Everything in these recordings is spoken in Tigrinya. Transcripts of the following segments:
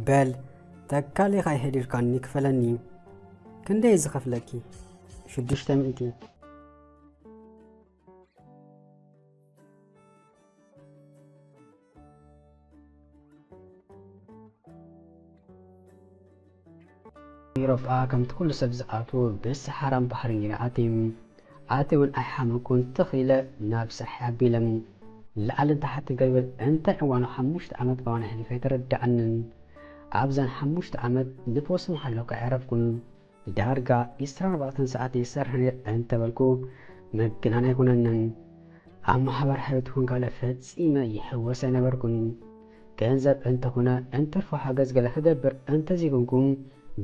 በል፣ ተካሊኻ የሕዲርካኒ ክፈለኒ። ክንደይ ዝኸፍለኪ? ሽዱሽተ ሚእቲ። ኤውሮጳ ከምቲ ኩሉ ሰብ ዝኣትዎ ብሰሓራን ባሕርን ኢና ኣትዩ። ኣትየ እውን ኣይሓመኩን፣ ትኽ ኢለ ናብ ስራሕ ኣቢለ። ላዕልን ታሕትን ከይብል እንታይ እዋኑ ሓሙሽተ ዓመት እዋን ኣሕሊፈ ኣይተረድኣንን። ኣብዘን ሓሙሽተ ዓመት ንፈውሲ ምሓለኩ ኣይዕረፍኩን። ዳርጋ ዒስራን ኣርባዕተን ሰዓት ይሰርሕ ነይረ እንተበልኩ ምግናን ኣይኮነንን። ኣብ ማሕበር ሕይወት ይኹን ካልእ ፈጺመ ይሕወስ ኣይነበርኩን። ገንዘብ እንተኾነ እንትርፎ ሓገዝ ገለ ክገብር እንተዘይኮንኩ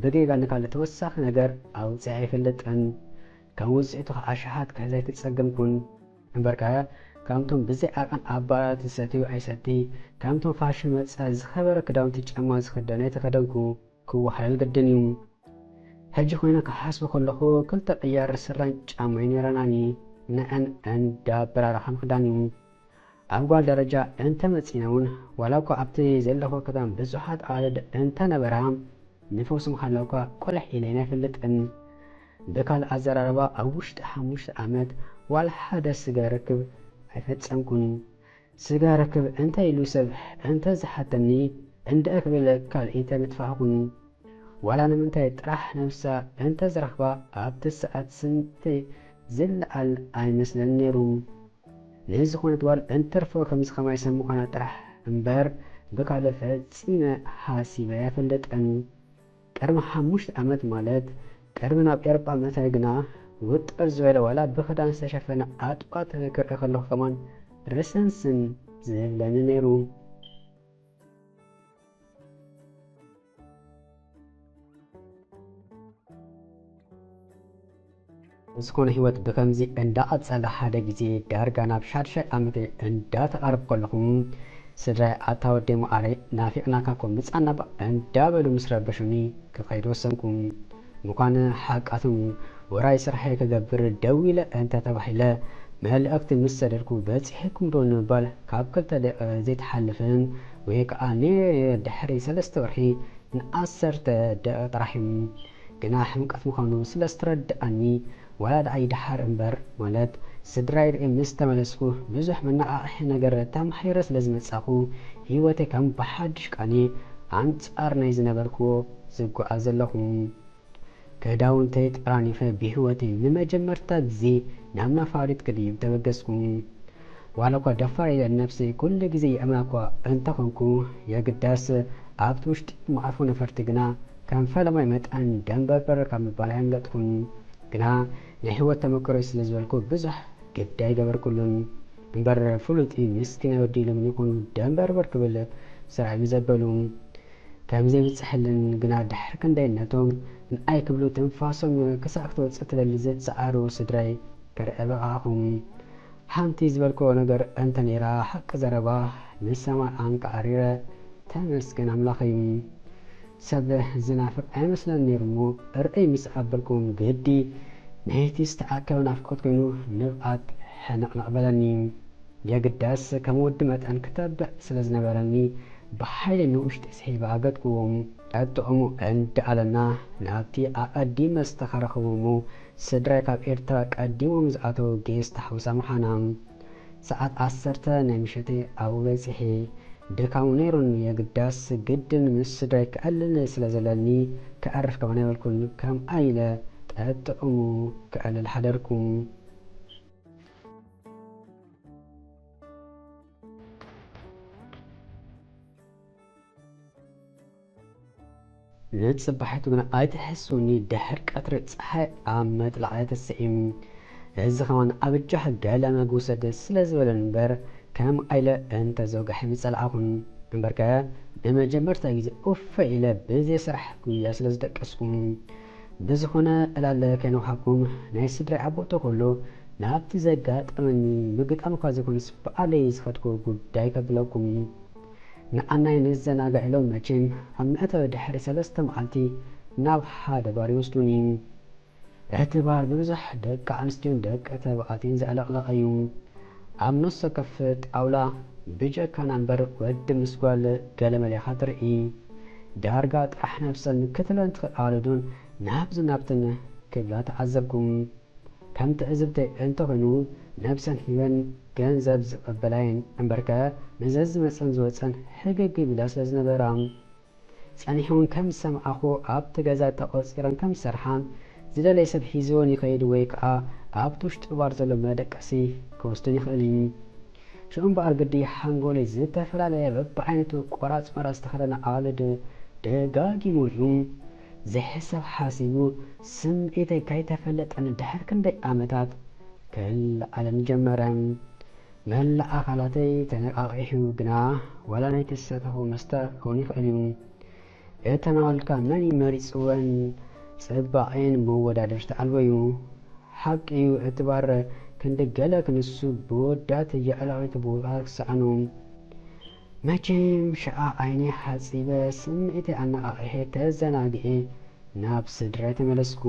ብጌጋ ንካልእ ተወሳኺ ነገር ኣውጺኣ ኣይፈልጥን። ከም ውጽኢቱ ከዓ ኣሽሓት ክሕዝ ኣይተጸገምኩን። እምበርከ ከምቶም ብዘይ ዓቐን ኣባላት ዝሰትዩ ኣይሰቲ፣ ከምቶም ፋሽን መጸ ዝኸበረ ክዳውንቲ ጫማ ዝኽደን ኣይተኸደንኩ። ክወሃለል ግድን እዩ። ሕጂ ኮይነ ክሓስብ ከለኹ ክልተ ቅያር ስረን ጫማይ ነይረናኒ። ንዐን እንዳበራረኻ ምኽዳን እዩ። ኣብ ጓል ደረጃ እንተመጺና እውን ዋላ እኳ ኣብቲ ዘለኹ ከተማ ብዙሓት ኣዋልድ እንተነበራ ንፈውሲ ምዃን እኳ ቆልሕ ኢለይን ኣይፈልጥን። ብካልእ ኣዘራርባ ኣብ ውሽጢ ሓሙሽተ ዓመት ዋላ ሓደ ስጋ ርክብ ኣይፈጸምኩን። ስጋ ርክብ እንታይ ኢሉ ሰብ እንተዝሓተኒ እንድዒ ክብል ካልእ ኣይምተፋእኹን። ዋላ ንምንታይ ጥራሕ ነብሳ እንተዝረኽባ ኣብቲ ሰዓት ስንተይ ዝለዓል ኣይመስለኒ ነይሩ። ንዝኾነት ጓል እንትርፎ ከምዚ ከማይ ሰብ ምዃና ጥራሕ እምበር ብካልእ ፈጺመ ሓሲበ ኣይፈልጥን። ቅድሚ ሓሙሽተ ዓመት ማለት ቅድሚ ናብ ኤውሮጳ ምእታይ ግና ውጥር ዝበለ ዋላ ብኽዳን ዝተሸፈነ ኣጥዋት ክርኢ ከለኹ ከማን ርስንስን ዝብለኒ ነይሩ። ዝኾነ ህይወት ብኸምዚ እንዳቐጸለ ሓደ ግዜ ዳርጋ ናብ ሻድሻይ ዓመተይ እንዳተቓረብኩ ከለኹ ስድራይ ኣታ ወደይ መዓረይ ናፊቕናካ እኮ ምጻና እባ እንዳበሉ ምስ ረበሹኒ ክኸይድ ወሰንኩ። ምዃነ ሓቃቶም ውራይ ስርሐይ ክገብር ደው ኢለ እንተ ተባሂለ መልእኽቲ ምስ ሰደድኩ በጺሕኩም ዶ ንምባል ካብ ክልተ ደቂቕ ዘይትሓልፍን ወይ ከኣ ነይረ ድሕሪ ሰለስተ ወርሒ ንዓሰርተ ደቂቕ ጥራሕ እዩ። ግና ሕምቀት ምዃኑ ስለ ዝተረድኣኒ ዋላ ደኣ ይደሓር እምበር ማለት ስድራይ ርእየ ምስ ተመለስኩ ብዙሕ መነቓቕሒ ነገር ተማሂረ ስለ ዝመጻኹ ህይወተይ ከም ብሓድሽ ቃኒ ኣንጻር ናይ ዝነበርክዎ ዝጓዓዝ ዘለኹ። ክዳውንተይ ጠራኒፈ ብህይወተይ ንመጀመርታ ግዜ ናብ ነፋሪት ክድይብ ተበገስኩ። ዋላ እኳ ደፋር ኢለ ንነብሰይ ኩሉ ግዜ ይእምና እኳ እንተኾንኩ የግዳስ ኣብቲ ውሽጢ መዓርፎ ነፈርቲ ግና ከም ፈለማይ መጠን ደንበርበር ካብ ምባል ኣየምለጥኩን። ግና ናይ ህይወት ተመክሮይ ስለ ዝበልኩ ብዙሕ ግዲ ኣይገበርኩሉን። እምበር ፍሉጥ እዩ ምስኪናይ ወዲ ኢሎም ይኹኑ ደንበርበር ክብል ስራዕ እዩ ዘበሉ። ከም ዘይብጽሐልን ግና ድሕሪ ክንደይ ነቶም ንኣይ ክብሉ ትንፋሶም ክሳዕ ክትወጽእ ትደሊ ዝጸዓሩ ስድራይ ክርኢ በቓዕኹ። ሓንቲ ዝበልክዎ ነገር እንተ ነይራ ሓቂ ዘረባ ንሰማይ ኣንቃዕሪረ ተመስገን ኣምላኸይ። ሰብ ዝናፍቕ ኣይመስለን ነይሩ እሞ ርእይ ምስ ኣበልኩም ግዲ ናይቲ ዝተኣከበ ናፍቆት ኮይኑ ንብኣት ሕንቕንቕ በለኒ። የግዳስ ከም ወዲ መጠን ክተብዕ ስለ ዝነበረኒ ብሓይሊ ንውሽጢ ስሒበ ኣገጥክዎም። ጠጥዑሙ እንዳኣለና ናብቲ ኣቐዲመ ዝተኸረኽቦ እሞ ስድራይ ካብ ኤርትራ ቀዲሞም ዝኣተዉ ጌስት ሃውስ ኣምሓና። ሰዓት ዓሰርተ ናይ ምሸት ኣብኡ በጺሐ። ድካሙ ነይሩኒ የግዳስ ግድን ምስ ስድራይ ክዕልል ስለ ዘለኒ ከዕርፍ ከማን ኣይበልኩን። ከምኣ ኢለ ጠጥዑሙ ክዕልል ሓደርኩ። ንጽባሒቱ ግና ኣይትሕስውኒ፣ ድሕር ቀትሪ ጸሓይ ኣብ ምጥላቕ እያ ትስዒም። እዚ ኸማን ኣብ እጃኺ ገለ መግቢ ውሰዲ ስለ ዝበለኒ እምበር ከም ኣይለ እንተ ዘውጋሕ ምጸላእኹን። እምበርከ ንመጀመርታ ግዜ ኡፈ ኢለ ብዘይ ስራሕ ጉያ ስለ ዝደቀስኩ። ብዝኾነ ዕላለ ከይነውሓኩም ናይ ስድራይ ኣቦ ተኮሎ ናብቲ ዘጋጠመኒ ምግጣም እኳ ዘይኮነስ ብኣለይ ዝኸድኩ ጉዳይ ከብለኩም። ንዓናይ ንዘናጋዕ ኢሎም መቸም ኣብ መእተዊ ድሕሪ ሰለስተ መዓልቲ ናብ ሓደ ባር ይወስዱኒ። እቲ ባር ብብዙሕ ደቂ ኣንስትዮን ደቂ ተባዕትዮን ዘዕለቕለቐ እዩ። ኣብ ነፍሲ ወከፍ ጣውላ ብጀካና እምበር ወዲ ምስ ጓል ገለመለ ኢኻ ትርኢ። ዳርጋ ጥራሕ ነብሰን ክትብለን ትኽእል ኣዋልድ እውን ናብዚ ናብትን ክብላ ተዓዘብኩም። ከም ትዕዝብተይ እንተኾይኑ፣ ነብሰን ሂበን ገንዘብ ዝቐበላየን እምበርከ፣ ንዘዝመጸን ዝወጸን ሕግግ ይብላ ስለ ዝነበራ፣ ጸኒሑ እውን ከም ዝሰማዕኹ ኣብቲ ገዛ ተቖጺረን ከም ዝሰርሓ፣ ዝደለየ ሰብ ሒዝወን ይኸይድ ወይ ከኣ ኣብቲ ውሽጢ ባር ዘሎ መደቀሲ ክወስደን ይኽእል እዩ። ሽዑ እምበኣር ግዲ ሓንጎለይ ዝተፈላለየ በብዓይነቱ ቆራጽ መራጽ ዝተኸደና ኣዋልድ ደጋጊሙ ሪኡ፣ ዘይሕሰብ ሓሲቡ፣ ስምዒተይ ከይተፈለጠኒ ድሕሪ ክንደይ ዓመታት ክለዓለኒ ጀመረ። መላእ ኣካላተይ ተነቓቒሑ ግና ዋላ ናይቲ ዝሰተኹ መስተ ክኸውን ይኽእል እዩ። እተን ኣዋልድካ መን እዩ መሪጽወን? ጽባቐን መወዳድርቲ ኣልቦ እዩ። ሓቂ እዩ፣ እቲ ባር ክንዲ ገለ ክንሱ ብወዳት የዕለቒቱ ቦታ ክሰኣኑ። መቸም ሸዓ ዓይነይ ሓጺበ፣ ስምዒተይ ኣነቓቒሐ፣ ተዘናጊዐ ናብ ስድራይ ተመለስኩ።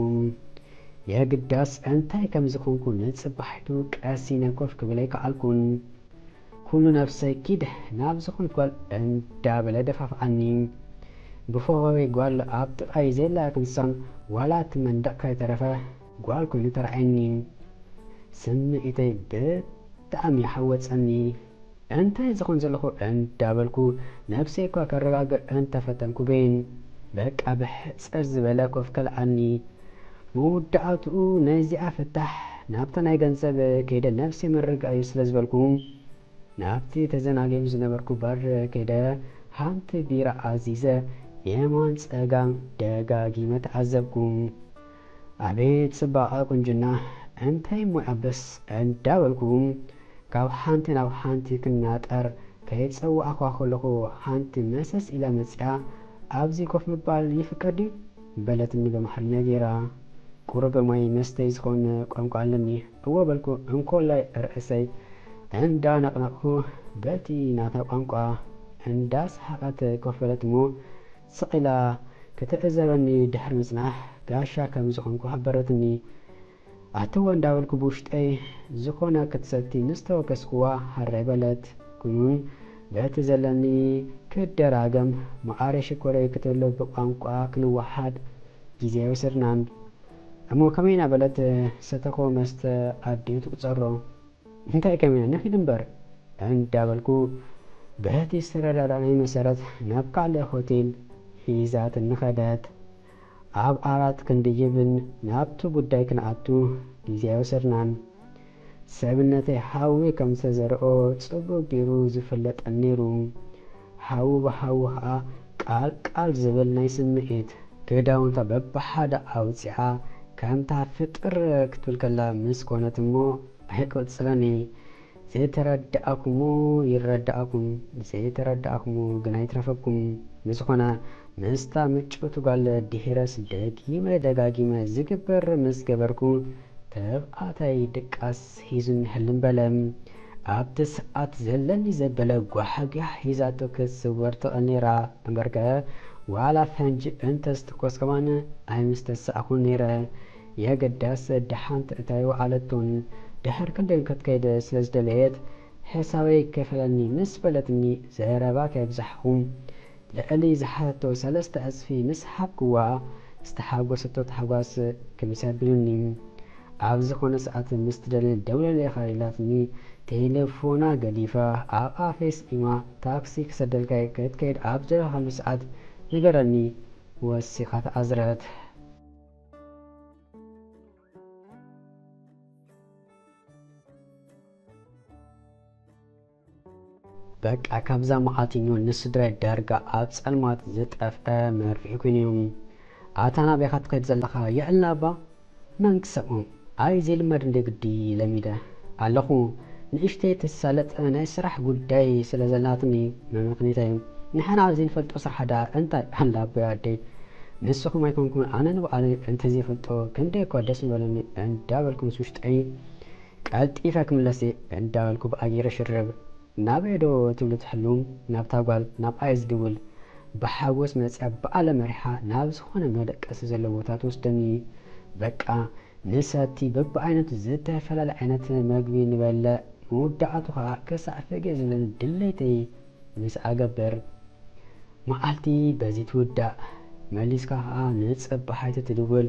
የግዳስ እንታይ ከም ዝኾንኩ ንጽባሒቱ ቀሲነ ኮፍ ክብል ኣይከኣልኩን። ኩሉ ነብሰይ ኪድ ናብ ዝኾነት ጓል እንዳበለ ደፋፍኣኒ። ብፈኾበይ ጓል ኣብ ጥቓይ ዘላ ክንሳን ዋላ እቲ መንደቕ ከይተረፈ ጓል ኮይኑ ተራእየኒ። ስምዒተይ ብጣዕሚ ሓወጸኒ። እንታይ ዝኹን ዘለኹ እንዳበልኩ ነብሰይ እኳ ከረጋግእ እንተፈተንኩ በይን በቃ ብሕጽር ዝበለ ኮፍ ከልኣኒ። መወዳእትኡ ነዚኣ ፍታሕ ናብታ ናይ ገንዘብ ከይደ ነብሰይ ምርግጋእ እዩ ስለ ዝበልኩ፣ ናብቲ ተዘናጊዑ ዝነበርኩ ባር ከይደ ሓንቲ ቢራ ኣዚዘ የማን ጸጋም ደጋጊመ ተዓዘብኩ። ኣቤት ጽባቐ ቁንጅና፣ እንታይ እሞ ይኣበስ እንዳበልኩ ካብ ሓንቲ ናብ ሓንቲ ክናጠር ከይጸዋዕኳ ከለኹ ሓንቲ መሰስ ኢላ መጺኣ፣ "ኣብዚ ኮፍ ምባል ይፍቀድ ድዩ?" በለትኒ ብኣምሓርኛ ጌራ። ቁሩብ ማይ መስተይ ዝኾን ቋንቋ ኣለኒ። እወ በልኩ፣ እንኮላይ ርእሰይ እንዳነቕነቕኩ በቲ ናታ ቋንቋ እንዳሰሓቐት ኮፍ በለት እሞ ስቕ ኢላ ክትዕዘበኒ ድሕሪ ምጽናሕ ጋሻ ከም ዝኾንኩ ሓበረትኒ። ኣትዎ እንዳበልኩ ብውሽጠይ ዝኾነ ክትሰቲ ምስ ተወከስኩዋ ሃረይ በለት። ኩኑን በቲ ዘለኒ ክደራገም መዓረ ሽኮረይ ክትብሎ ብቋንቋ ክንወሓድ ግዜ ኣይወሰድናን። እሞ ከመይ እናበለት ሰተኾ መስተ ኣዲኡ ትቁጸሮ? እንታይ ከመይ ኢና ንኺድ እምበር እንዳበልኩ በቲ ዝተረዳዳእናዮ መሰረት ናብ ካልእ ሆቴል ሒዛትኒ ኸደት። ኣብ ዓራት ክንድይብን ናብቲ ጉዳይ ክንኣቱ ግዜ ኣይወሰድናን። ሰብነተይ ሓዊ ከም ዝተዘርኦ ጽቡቕ ገይሩ ዝፍለጠኒ ነይሩ። ሓዊ ብሓዊ ኸኣ ቃል ቃል ዝብል ናይ ስምዒት ክዳውንታ በብሓደ ኣውጺኣ ከምታ ፍጥር ክትብል ከላ ምስ ኮነት እሞ ኣይቅጽለኒ። ዘይተረዳእኩሞ ይረዳእኩም፣ ዘይተረዳእኩሞ ግን ኣይትረፈኩም። ብዝኾነ ምስታ ምጭውቲ ጓል ድሒረስ ደጊመ ደጋጊመ ዝግበር ምስ ገበርኩ ተብኣታይ ድቃስ ሒዙኒ ህልም በለ። ኣብቲ ሰዓት ዘለኒ ዘበለ ጓሕጊሕ ሒዛቶ ክትስወር ትኽእል ነይራ እምበርከ ዋላ ፈንጂ እንተዝትኮስ ከማን ኣይምስተሳእኹን ነይረ። የገዳስ ደሓን ትእታይ ወዓለቶን ድሕር ክንደይ ክትከይድ ስለ ዝደለየት ሕሳበይ ከፈለኒ ምስ በለትኒ ዘረባ ከየብዛሕኹ ልዕሊ ዝሓተቶ ሰለስተ ዕጽፊ ምስ ሃብክዋ ዝተሓጎሰቶ ታሕጓስ ክብስ ኣቢሉኒ። ኣብ ዝኾነ ሰዓት ምስ ትደሊ ደውለለይ ኢኻ ኢላትኒ ቴሌፎና ገዲፋ ኣብ ኣፈይ ስኢማ ታክሲ ክሰደልካ ክትከይድ ኣብ ዘለኻሉ ሰዓት ንገረኒ ወሲኻ ተኣዝረት። በቃ ካብዛ መዓልቲ ንስድራይ ዳርጋ ኣብ ጸልማት ዝጠፍአ መርፍእ ኮይኑ። ኣታ ናበይ ኢኻ ትኸይድ ዘለኻ? የዕልና እባ መን ክሰምዖ? ኣይ ዘይልመድ እንደ ግዲ ለሚደ ኣለኹ። ንእሽተይ ተሳለጠ ናይ ስራሕ ጉዳይ ስለ ዘላትኒ መመኽኒተይ። ንሕና ዘይንፈልጦ ስራሕ ደኣ እንታይ ኣላ ኣቦይ ኣደይ? ንስኹም ኣይኮንኩምን ኣነ ንባዕለይ እንተዘይፈልጦ ክንደይ እኳ ደስ ምበለኒ እንዳበልኩ ምስ ውሽጠይ ቀልጢፈ ክምለስ እየ እንዳበልኩ ብኣጊረ ሽርብ። ናበይ ዶ ትብሉ ትሕሉ? ናብታ ጓል ናብኣ እየ ዝድውል። ብሓጎስ መጺኣ ባዕላ መሪሓ ናብ ዝኾነ መደቀሲ ዘሎ ቦታ ትወስደኒ። በቃ ንሰቲ በብዓይነቱ ዝተፈላለየ ዓይነት መግቢ ንበልዕ። መወዳእቱ ኸኣ ክሳዕ ፈገ ዝብል ድሌተይ ምስ ኣገብር፣ መዓልቲ በዚ ትውዳእ። መሊስካ ኸኣ ንጽባሒቱ ትድውል።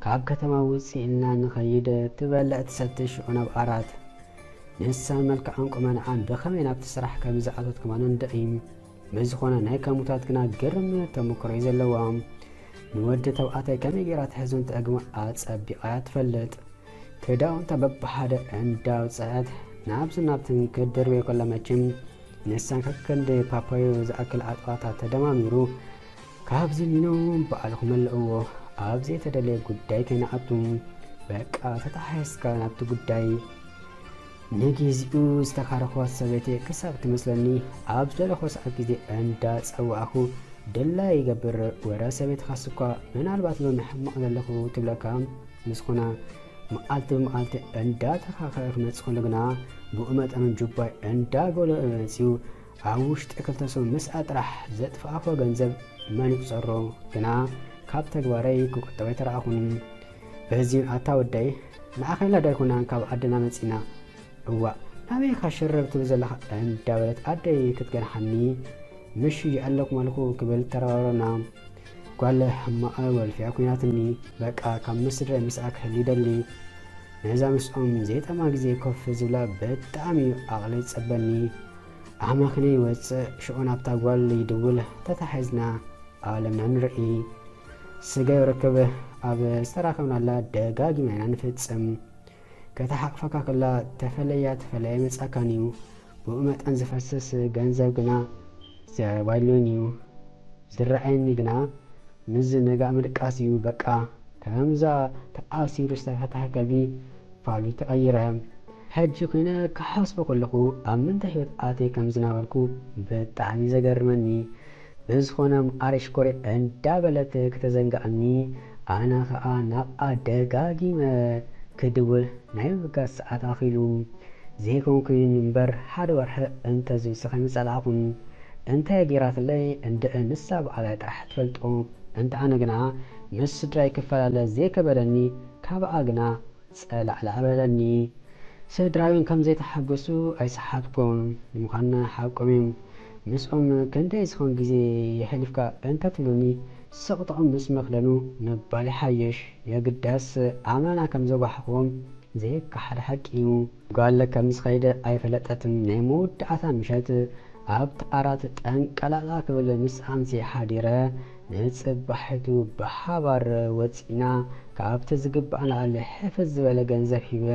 ካብ ከተማ ውጽእ ኢልና ንኸይድ፣ ትበልዕ ትሰቲ ሽዑ ናብ ዓራት። ንሳን መልክዓን ቁመንዓን ብኸመይ ናብቲ ስራሕ ከም ዝኣተወት ከማን እንድዒ። ብዝኾነ ናይ ከሙታት ግና ግርም ተመክሮ እዩ ዘለዋ። ንወዲ ተባዕታይ ከመይ ገይራ ትሕዞን ትዕግቦን ኣጸቢቓ እያ ትፈልጥ። ክዳውንታ በብሓደ እንዳውጽአት ናብዚ ናብትን ክድርበዮ ከላ መቸም ንሳን ከከንዲ ፓፓዮ ዝኣክል ኣጥዋታ ተደማሚሩ ካብዚ ኒኖ ባዕልኹም መለእዎ። ኣብ ዘይተደለየ ጉዳይ ከይንኣቱ። በቃ ተተሓሒዝካ ናብቲ ጉዳይ። ንግዜኡ ዝተኻረኽዋ ሰበይቲ ክሳብ ትመስለኒ ኣብ ዝደለኹ ሰዓት ግዜ እንዳጸዋዕኹ ድላይ ይገብር። ወረ ሰበይትኻስ እኳ ምናልባት ሎሚ ሕማቕ ዘለኹ ትብለካ ምስ ኮና መዓልቲ ብመዓልቲ እንዳተኻኸረ ክመጽእ ከሎ ግና ብኡ መጠኑ ጁባይ እንዳጎለበ መጺኡ ኣብ ውሽጢ ክልተ ሰሙን ምስኣ ጥራሕ ዘጥፋእኽዎ ገንዘብ መን ይቁጸሮ ግና ካብ ተግባረይ ክቁጠብ ኣይተራእኹን። በዚን ኣታ ወደይ ንዓኸላ ዶ ኣይኮናን ካብ ዓድና መጺና? እዋእ ናበይካ ሽርብ ትብል ዘለኻ እንዳበለት ኣደይ ክትገንሓኒ ምሽ ይኣለኩም ኣለኹ ክብል ተረባረና። ጓለ ሕማቐ ወልፊያ ኮይናትኒ በቃ ካብ ምስድረ ምስኣ ክህሉ ይደሊ። ነዛ ምስኦም ዘይጠማ ግዜ ኮፍ ዝብላ ብጣዕሚ ኣቕሊ ዝጸበኒ። ኣማኽነ ይወጽእ ሽዑ ናብታ ጓል ይድውል ተታሒዝና ዓለምና ንርኢ። ስጋ ይረክብ ኣብ ዝተራኸብናላ ደጋጊምና ኢና ንፍጽም። ከተሓቕፈካ ከላ ተፈለያ ተፈለያ ይመጻካን እዩ። ብኡ መጠን ዝፈስስ ገንዘብ ግና ዘባይሉን እዩ። ዝረኣየኒ ግና ምዝንጋዕ ምድቃስ እዩ በቃ። ከምዛ ተኣሲሩ ዝተፈትሐ ከልቢ ፋሉ ተቐይረ። ሕጂ ኮይነ ክሓስቦ ከለኹ ኣብ ምንታይ ህይወት ኣትየ ከም ዝነበርኩ ብጣዕሚ ዘገርመኒ። ብዝኾነ ማኣረይ ሽኮረይ እንዳበለት ክተዘንግዓኒ ኣነ ኸኣ ናብኣ ደጋጊመ ክድውል ናይ ምብጋስ ሰዓት ኣኺሉ። ዘይኮንኩ እምበር ሓደ ወርሒ እንተዝውስኽ ኣይምጸላእኹን። እንታይ ገይራትለይ እንድዒ ንሳ ባዕላ ጥራሕ ትፈልጦ። እንተ ኣነ ግና ምስ ስድራይ ክፈላለ ዘይከበደኒ ካብኣ ግና ጸላዕላዕ በለኒ። ስድራይ እውን ከም ዘይተሓጎሱ ኣይሰሓትኩን። ንምዃን ሓቆም እዮም። ምስኦም ክንደይ ዝኾን ግዜ የሕሊፍካ እንተትብሉኒ ስቕጥቕም ምስ መኽደኑ ምባል ይሓይሽ። የግዳስ ኣመና ከም ዘጓሓኹዎም ዘይከሓድ ሓቂ እዩ። ጓለ ከም ዝኸይደ ኣይፈለጠትን። ናይ መወዳእታ ምሸት ኣብቲ ዓራት ጠንቀላላ ክብል ምስ ኣምሲ ሓዲረ ንጽባሒቱ ብሓባር ወጺና ካብቲ ዝግባእ ንላዕሊ ሕፍስ ዝበለ ገንዘብ ሂበ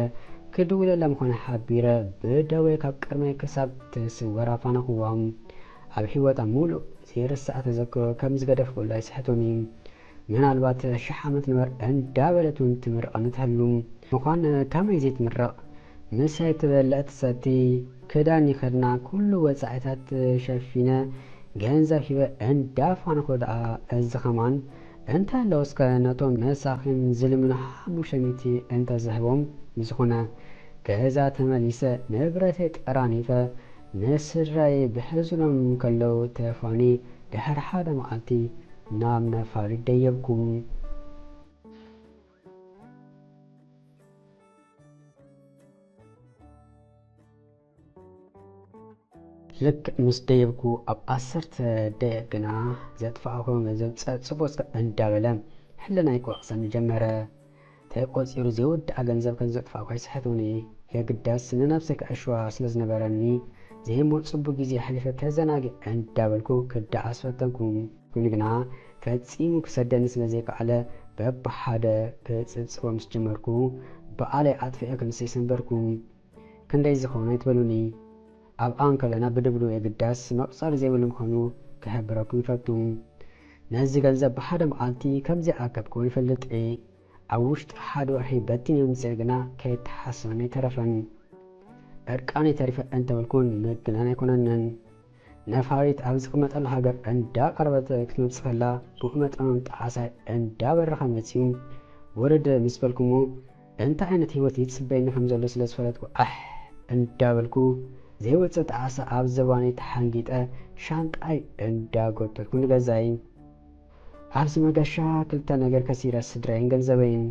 ክድውለላ ምዃኑ ሓቢረ ብደወይ ካብ ቅድመይ ክሳብ ትስወር ኣፋነኽዋ። ኣብ ህይወታ ሙሉእ ዘይርሳዕ ተዘክሮ ከም ዝገደፍኩሉ ኣይስሕቶን እዩ። ምናልባት ሽሕ ዓመት ንበር እንዳበለት እውን ትምርቐኒ ትህሉ። ምዃን ከመይ ዘይትምረቕ? ምሳይ ትበልዕ ትሰቲ፣ ክዳን ይኸድና፣ ኩሉ ወጻኢታት ሸፊነ፣ ገንዘብ ሂበ እንዳፋንኹ ደኣ እዚ ኸማን እንታይ ኣለዎ እስከ ነቶም መሳኺን ዝልምኑ ሓሙሽተ ሚእቲ እንተዝህቦም። ብዝኾነ ገዛ ተመሊሰ ንብረተይ ጠራኒፈ ንስድራይ ብሕዝኖም ከለዉ ተፋኒ ድሕሪ ሓደ መዓልቲ ናብ ነፋሪት ደየብኩ። ልክዕ ምስ ደየብኩ ኣብ ዓሰርተ ደቂቕ ግና ዘጥፋእኩ ገንዘብ ጸብጽቦ እስከ እንዳበለ ሕልናይ ክወቕሰኒ ጀመረ። ተቖጺሩ ዘይውዳእ ገንዘብ ከም ዘጥፋእኩ ኣይስሕቶን እየ። የግዳስ ንነብሰይ ከዕሽዋ ስለ ዝነበረኒ፣ ዘይመጽቡ ግዜ ኣሕሊፈ ከዘናግዕ እንዳበልኩ ክደዓስ ፈተንኩ። ኮይኑ ግና ፈጺሙ ክሰደኒ ስለ ዘይከኣለ፣ በብሓደ ክጽብጽቦ ምስ ጀመርኩ፣ በዓለይ ኣጥፊኤ ክንሰይ ሰንበርኩ። ክንደይ ዝኾነ ኣይትበሉኒ። ኣብኣ እንከለና ብድብድቡ የግዳስ መቑጸሪ ዘይብሉ ምዃኑ ክሕብረኩም ይፈቱ። ነዚ ገንዘብ ብሓደ መዓልቲ ከም ዘይኣከብክዎ ይፈልጥ እየ። ኣብ ውሽጢ ሓደ ወርሒ በቲነ ምጽኤ ግና ከይተሓሰበኒ ኣይተረፈን። ዕርቃነይ ተሪፈ እንተበልኩን ምግናን ኣይኮነንን። ነፋሪት ኣብ ዝቕመጠሉ ሃገር እንዳቐረበት ክትመጽእ ከላ፣ ብኡ መጠኑ ጣዕሳይ እንዳበረኸ መጺኡ። ውርድ ምስ በልኩሞ፣ እንታይ ዓይነት ህይወት ይጽበየኒ ከም ዘሎ ስለ ዝፈለጥኩ፣ ኣሕ እንዳበልኩ፣ ዘይወጽእ ጣዕሳ ኣብ ዘባነይ ተሓንጊጠ፣ ሻንጣይ እንዳጎተትኩ ንገዛይ። ኣብዚ መገሻ ክልተ ነገር ከሲረ፣ ስድራይን ገንዘበይን።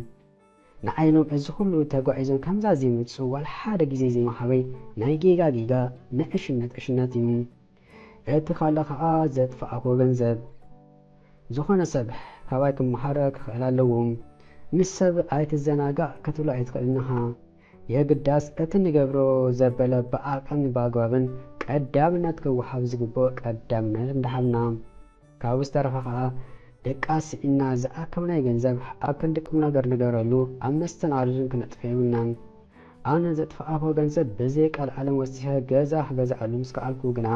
ንዓይኖም እዚ ኩሉ ተጓዒዞም ከምዛ ዘይመፁ ዋላ ሓደ ግዜ ዘይምሃበይ ናይ ጌጋ ጌጋ ንዕሽነት ዕሽነት እዩ። እቲ ካልእ ከዓ ዘጥፋእኮ ገንዘብ። ዝኾነ ሰብ ካባይ ክመሃር ክኽእል ኣለዎ። ምስ ሰብ ኣይትዘናጋዕ ክትብሎ ኣይትኽእልን ኢኻ። የግዳስ እቲ ንገብሮ ዘበለ ብዓቐን ብኣግባብን ቀዳምነት ክወሃብ ዝግብኦ ቀዳምነት እንዳሃብና፣ ካብኡ ዝተረፈ ከዓ ደቃስ ስኢንና ዝኣከብናዮ ገንዘብ ኣብ ክንዲ ቁም ነገር ንገብረሉ ኣብ መስተናግዶን ክነጥፍኦ የብልናን። ኣነ ዘጥፋእኮ ገንዘብ ብዘይ ቃል ዓለም ወሲኸ ገዛ ክገዝኣሉ ምስ ከኣልኩ ግና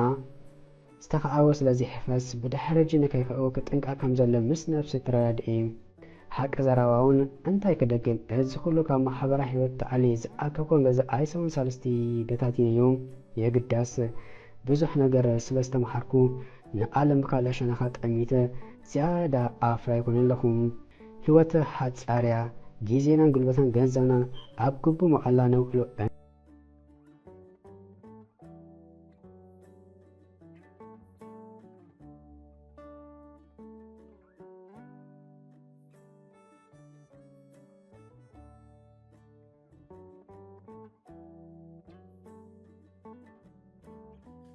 ዝተኻዕወ ስለ ዘይሕፈስ ብድሕሪ ሕጂ ንከይከእዎ ክጥንቀቕ ከም ዘሎ ምስ ነብሲ ተረዳዲኤ። ሓቂ ዘረባ እውን እንታይ ክደግም፣ እዚ ኩሉ ካብ ማሕበራዊ ህይወት ተኣልየ ዝኣከብኮ ገንዘብ ኣይሰውን ሳልስቲ በታቲነዮ። የግዳስ ብዙሕ ነገር ስለ ዝተምሃርኩ ንዓለም ብካልእ ሸነኻ ጠሚተ ዝያዳ ኣፍራ ይኮነ ኣለኹ። ህይወት ሓጻር እያ። ግዜናን ጉልበትናን ገንዘብናን ኣብ ግቡእ መዋዕላ ነውዕሎ።